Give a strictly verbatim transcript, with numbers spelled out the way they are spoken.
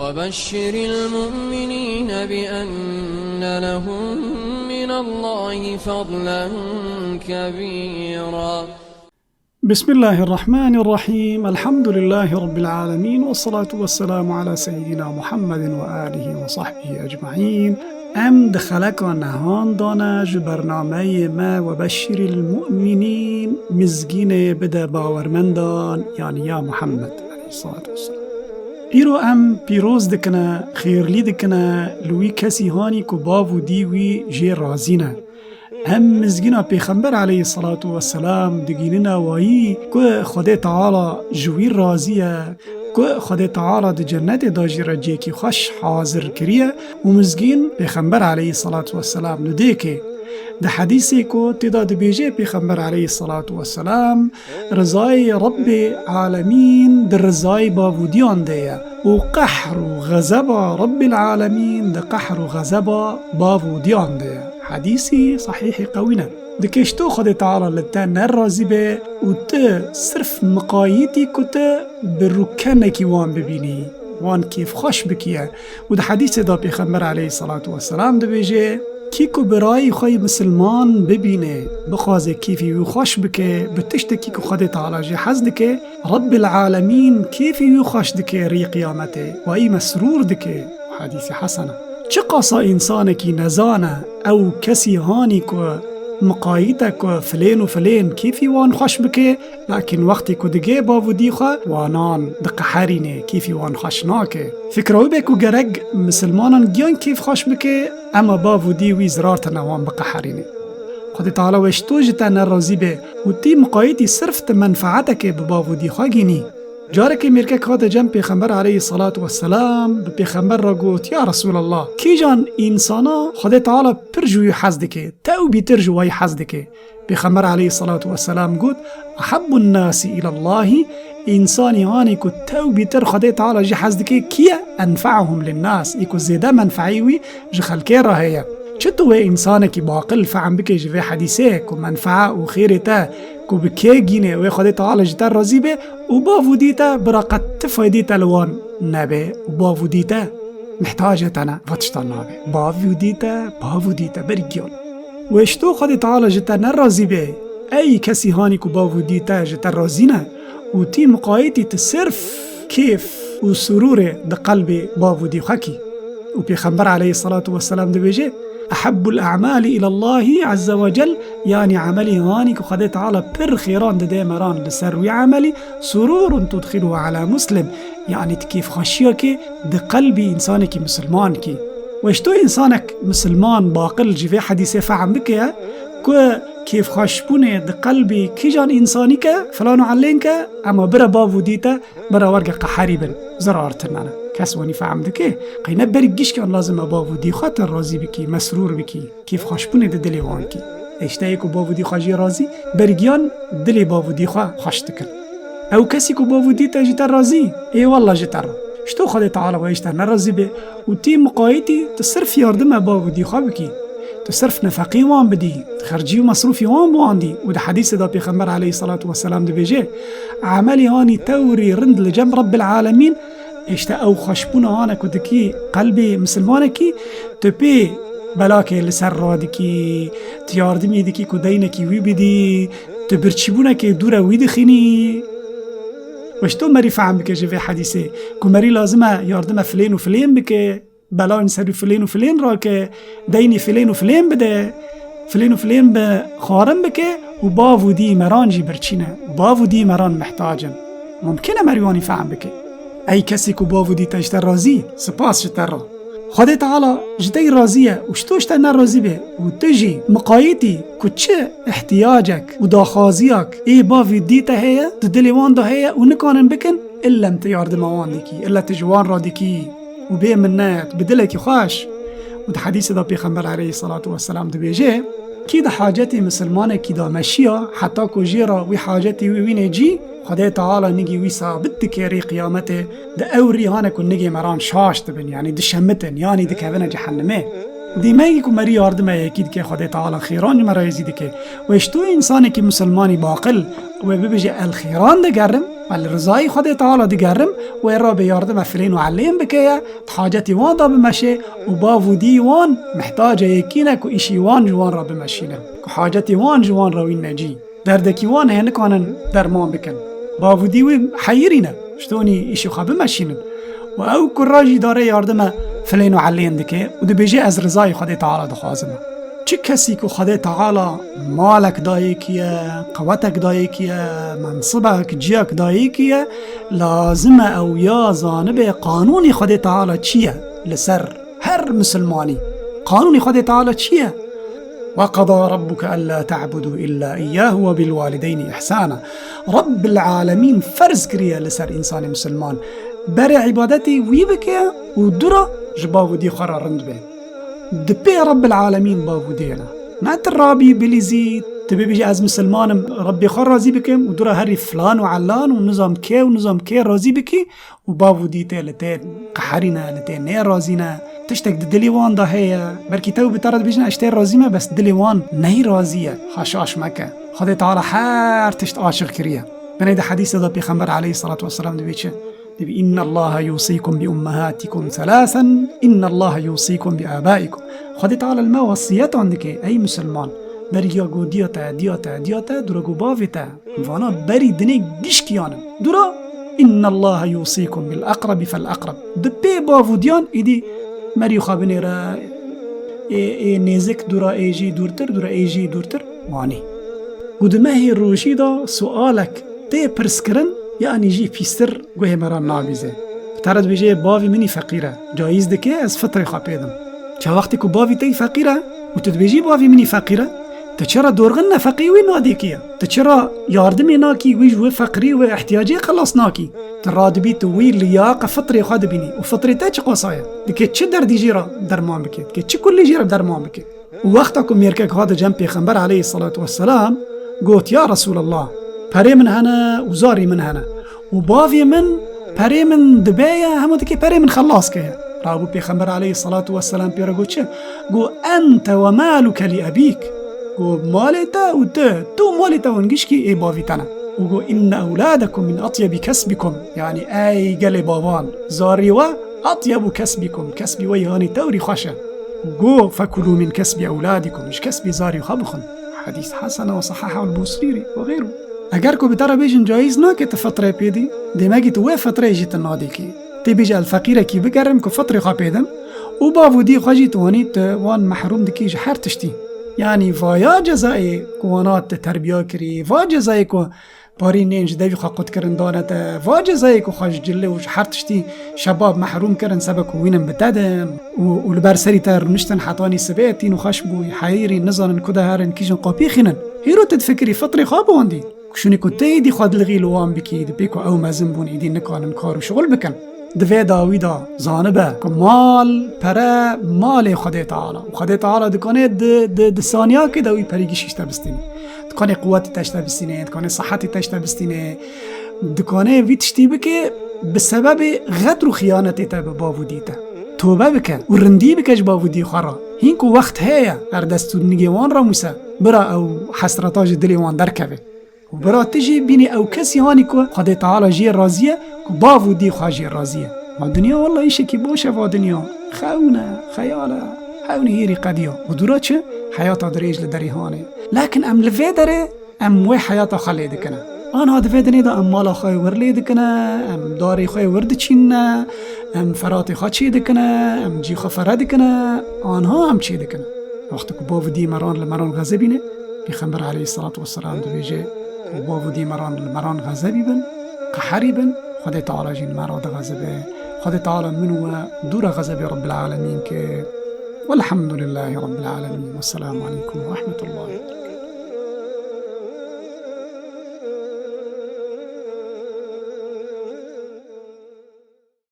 وبشر المؤمنين بأن لهم من الله فضلا كبيرا. بسم الله الرحمن الرحيم. الحمد لله رب العالمين، والصلاة والسلام على سيدنا محمد وآله وصحبه أجمعين. Em di xeleka nehan de ne ji bernameyê me Webeşşiril Mu'minîn, Mizgînê bide bawermendan, yanî ya Muhammed aleyhissalatu vesselam. Îro em pîroz dikine, xêrlî dikine li wî kesî hanî ku bav û dî wî jê razî ne. Em mizgîna Pêxember aleyhissalatu vesselam digînine wayî ku Xwedê Teala ji wî razî ye, ku Xwedê Teala di cennetê de jî re cêkî xweş hazir kiriye û mizgîn Pêxember aleyhissalatu vesselam nidêkê. Di hedîsê ku tê de dibêje Pêxember aleyhissalatu vesselam, rizayê Rebbê alemîn di rizayê bav û diyan de ye û qehr û xezeba Rebbîl alemîn di qehr û xezeba bav û diyan de ye. Hedîsî sehîhî qewî ne. Dikê ji to Xwedê Teala li te ne razî be û tu sirf miqayîtî ku tu bi rûkenekî wan bibînî, wan kêfxweş bikî ye. Û di hedîsê de Pêxember aleyhissalatu vesselam dibêje, kî ku birayî xwe yî misilman bibîne, bixwaze kêfî wî xweş bike, bi tiştekî ku Xwedê Teala jê hez dike, Rebbîl alemîn kêfî wî xweş dike rî qiyametê, wayî mesrûr dike. Hedîsî hesen e. Çiqasa însanekî nezan e, ew kesî hanî ku miqayît e ku filên û filên kêfî wan xweş bike, lakin wextê ku digê bav û dî xwe, wanan diqeherîne, kêfî wan xweş nake. Fikra wî be ku gerek misilmanan giyan kêfxweş bike, ema bav û dî wî zirar tine wan biqeherîne. Xwedê Teala we ji to ji te nerazî be û tî miqayîtî sirf ti menfeeteke bi bav û dî xwe gînî. Carekê mêrkek hate cem Pêxember aleyhissalatu vesselam, bi Pêxember re got, ya Resûlallah, kîjan însana Xwedê Teala pir ji wî hez dike, tewbîtir ji wayî hez dike? Pêxember aleyhissalatu vesselam got, Ehabbun nasi îlallahî, însanî hanî ku tewbîtir Xwedê Teala jî hez dike, kî ye? Enfa'uhum linnâs, î ku zêde menfeî wî ji xelkê re heye. Çito wê însanekî baqil fehm bike ji vê hedîsê ku menfea û xêrê te ku bi kê gînê wê Xwedê Teala ji te razî be û bav û dî te bira qet ti faydî te li wan nebe û bav û dî te mihtacê te ne, va tiştan nabe. Bav û dî te, bav û dî te, berî giyan. Wê ji to Xwedê Teala ji te nerazî be, ey kesî hanî ku bav û dî te ji te razî ne û tî miqayîtî ti sirf kêf û surûrê di qelbê bav û dî xwe kî. Û Pêxember aleyhissalatu vesselam dibêje, Ehabbul a'mali îlallahî azze ve cel, yanî emelî hanî ku Xwedê Teala pir xêran dide meran li ser wî emelî, surûrun tudxiluhu ala muslim, yanî ti kêfxweşiyekê di qelbî însanekî misilman kî. Wê ji to însanek misilman baqil ji vê hedîsê fehm bike ku kêfxweşbûnê di qelbî kîjan însanî ke filan û elên ke, ema bire bav û dî te, bire werge qeherî bin, zirar tine ne. Kes wanî fehm dike, qey ne berî gişkan lazim e bav û dî xwe te razî bikî, mesrûr bikî, kêfxweşbûnê di dilê wan kî. Ê ji te yê ku bav û dî xwe jê razî, berî giyan dilê bav û dî xwe xweş dikin. Ew kesî ku bav û dî te ji te razî, ê wella ji te re. Ji to Xwedê Teala wê ji te nerazî be û tî miqayîtî tu sirf yardime bav û dî xwe bikî. Tu sirf nefeqî wan bidî, tu xercî û mesrûfî wan bi wan dî. Û di hedîsê de Pêxember aleyhissalatu vesselam dibêje, Emelî hanî tewrî rind li cem Rebbil alemîn, ê ji te ew xweşbûna hane ku dikî qelbê misilmanekî, tu pê belakê li ser radikî, tu yardimî dikî ku deynekî wî bidî, tu birçîbûnekê dûre wî dixînî. Wê ji to merî fehm bike ji vê hedîsê, ku merî lazim e yardime filên û filên bike, belayên ser wî filên û filên rake, deynî filên û filên bide, filên û filên bi xwarin bike û bav û dî meran jî birçîne. Bav û dî meran mihtac in. Mumkin e merî wanî fehm bike. Ey kesî ku bav û dî te ji te razî, spas ji te re. Xwedê Teala ji te yî razî ye û ji to ji te nerazî be û tu jî miqayîtî ku çi ihtiyacek û daxwaziyek ê bavî dî te heye, di dilê wan de heye û nikanin bikin, illa tu yardima wan dikî, illa tu ji wan re dikî û bê minnet, bi dilekî xweş. Û di hedîsê de Pêxember aleyhissalatu vesselam dibêje, kî di hacetê misilmanekî de meşiya, heta ku jê re wî hacetê wî wînê cî, Xwedê Teala nigî wî sabit dike rê qiyametê, di ew rî hane ku nigê meran şaş dibin, yanî dişemitin, yanî dikevine cehennemê. Dîmegî ku merî yardime yekî dike, Xwedê Teala xêran ji me re yêzî dike. Wê ji to însanekî misilmanî baqil, wê bibêje, el xêran digerim, Me li rizayî Xwedê Teala digerim, wê re bê yardime filên û elên bike ye, di hacetî wan de bimeşê û bav û dî wan mihtacê yekî ne ku îşî wan ji wan re bimeşîne, ku hacetî wan ji wan re wî necî. Derdekî wan heye nikanin derman bikin. Bav û dî wî heyirî ne, ji tonî îşî xwe bimeşînin. Û ew kura jî dare yardime filên û elên dike û dibêje, ez rizayê Xwedê Teala dixwazim. Çi kesî ku Xwedê Teala malek dayê kî ye, qewetek dayê kî ye, mensibek, ciyek dayê kî ye, lazim e ew ya zanibe qanûnê Xwedê Teala çi ye li ser her misilmanî. Qanûnê Xwedê Teala çi ye? وَقَضَى رَبُّكَ أَلَّا تَعْبُدُوا إِلَّا إِيَّاهُ وَبِالْوَالِدَيْنِ إِحْسَانًا. Rabbil Alemin ferz kiriye li ser însanê misilman berê îbadetê wî bike û dûra ji bav û dî xwe re rind be. Di pê Rabbil Alemîn bav û dê ne. Ne tu rabî bilîzî, tu bibêjî, ez misilman im, Rabbê xwe razî bikim û dûra herî filan û elan û nizam kê û nizam kê razî bikî û bav û dî tê li tê qeherî ne, li tê nêrazî ne. Tiştek di dilê wan de heye. Belkî tew bi te re dibêjin, ez ji tê razî me, bes dilê wan neyî razî ye. Xwe şaş meke. Xwedê Teala her tişt aşiq kiriye. Binê di hedîsê de Pêxember aleyhissalatu vesselam dibê çi? Dibê, إِنَّ اللَّهَ يُوصِيكُمْ بِأُمَّهَاتِكُمْ ثَلَاثًا، إِنَّ اللَّهَ يُوصِيكُمْ بِآبَائِكُمْ. Xwedê Teala li me wesiyet an dike, ey misilman, berî ya ku diya te, diya te, diya te, dûra ku bavê te. Vana berî dinê gişkiyan in. Dûra, إِنَّ اللَّهَ يُوصِيكُمْ بِالْأَقْرَبِ فَالْأَقْرَبِ. Di pê bav û diyan êdî merî xwe binêre, ê, ê nêzik dûra ê jî dûrtir, dûra ê jî dûrtir. Wanî. Ku di mehê rojî de sualek tê pirskirin, yanî jî pîstir guhê me re nabîze. Bi te re dibêje, bavê min î feqîr e. Cayîz dike ez fitrê xwe pê dim. Ça wextê ku bavî te î feqîr e û tu dibêjî, bavê min î feqîr e, tu çira dorxin nefeqê wî nadê kê ye? Tu çira yardimê nakî wî ji wê feqirî û wê ihtiyacê xelas nakî? Tu radibî tu wî liyaqa fitrê xwe dibînî û fitrê te çiqasa ye? Dike çi derdî jê re derman bike? Dike çi kulî jê re derman bike? Û wexta ku mêrkek hate cem Pêxember aleyhissalatu vesselam, got, ya Resulallah, perê min hene û zarî min hene. Û bavê min perê min dibe ye, hema dike perê min xelas ke ye. Rabû Pêxember aleyhissalatu vesselam pê re got çi? Got, ente ve maluke li ebîk. Got, malê te û tu, tu û malê te hûn gişkî ê bavî te ne. Û got, inne ewladekum min atyebi kesbikum. Yanî ey gelê bavan, zarî we atyebu kesbikum. Kesbî we yanî tewrî xweş e. Û got, fekulû min kesbi ewladikum. Ji kesbî zarî xwe bixwin. Hedîs hesen e, sahiha el Busîrî ve xeyrû. Eger ku bi te re bêjin cayîz nake tu fitrê pê dî, demekî tu wê fitrê jî tu nadî kî. Tê bêje, ez feqîrekî bigerim ku fitrê xwe pê dim û bav û dî xwe jî tu wanî tu wan mehrûm dikî ji her tiştî. Yanî vaya cezayê ku wana te terbiya kirî, va cezayê ku parî nên ji devî xwe qut kirin dane te, va cezayê ku xwe ji cilê û ji her tiştî şebab mehrûm kirin, sebe ku wînin bi te din û, û li ber serî te rûniştin hetanî sibê tîn û xweş bûyî, heyîrî nizanin ku de herin, kîjin qapî xînin. Hîro tu difikirî fitrê xwe bi wan dî. Ku şûnê ku tê êdî xwe dilixî li wan bikî, di pê ku ew mezin bûn, êdî nikanin kar û şixul bikin. Di vê dawî de zanibe ku mal, pere, malê Xwedê Teala. Û Xwedê Teala dikane di, di, di saniyakê de wî perî gişî ji te bistîne. Dikane quwetê te ji te bistîne, dikane sihetê te ji te bistîne. Dikane vî tiştî bike bi sebebê xedr û xiyanetê te bi bav û dî te. Tobe bike û rindî bike ji bav û dî xwe re. Hîn ku wext heye, her dest û nigê wan ramûse. Bira ew hesreta ji dilê wan derkeve. Û bira tu jî bînî ew kesî hanî ku Xwedê Teala jê razî ye, ku bav û dî xwe jê razî ye. Va dinya wela îşekî baş e, va dinya. Xewn e, xeyal e, hewnî hêrî qediya. Û dûra çi? Heyata dirêj li derê hanê. Lekin em li vê derê, em wê heyata xwe lê dikine. Anha di vê dinê de em mala xwe wir lê dikine, em darê xwe wir diçînine, em feratê xwe çê dikine, em cî xwe fere dikine, anha em çê dikine. Wextê ku bav û dî me ran li me ran xezebîne, Pêxember aleyhissalatu vesselam dibêje, ku bav û dî me ran li me ran xezebî bin, qeherî bin, Xwedê Teala jî li me ra dixezibe. Xwedê Teala min û we dûra xezebê Rabbil Alemîn ke. Welhamdulillahî Rabbil Alemîn. Wesselamu aleykum ve rahmetullahî.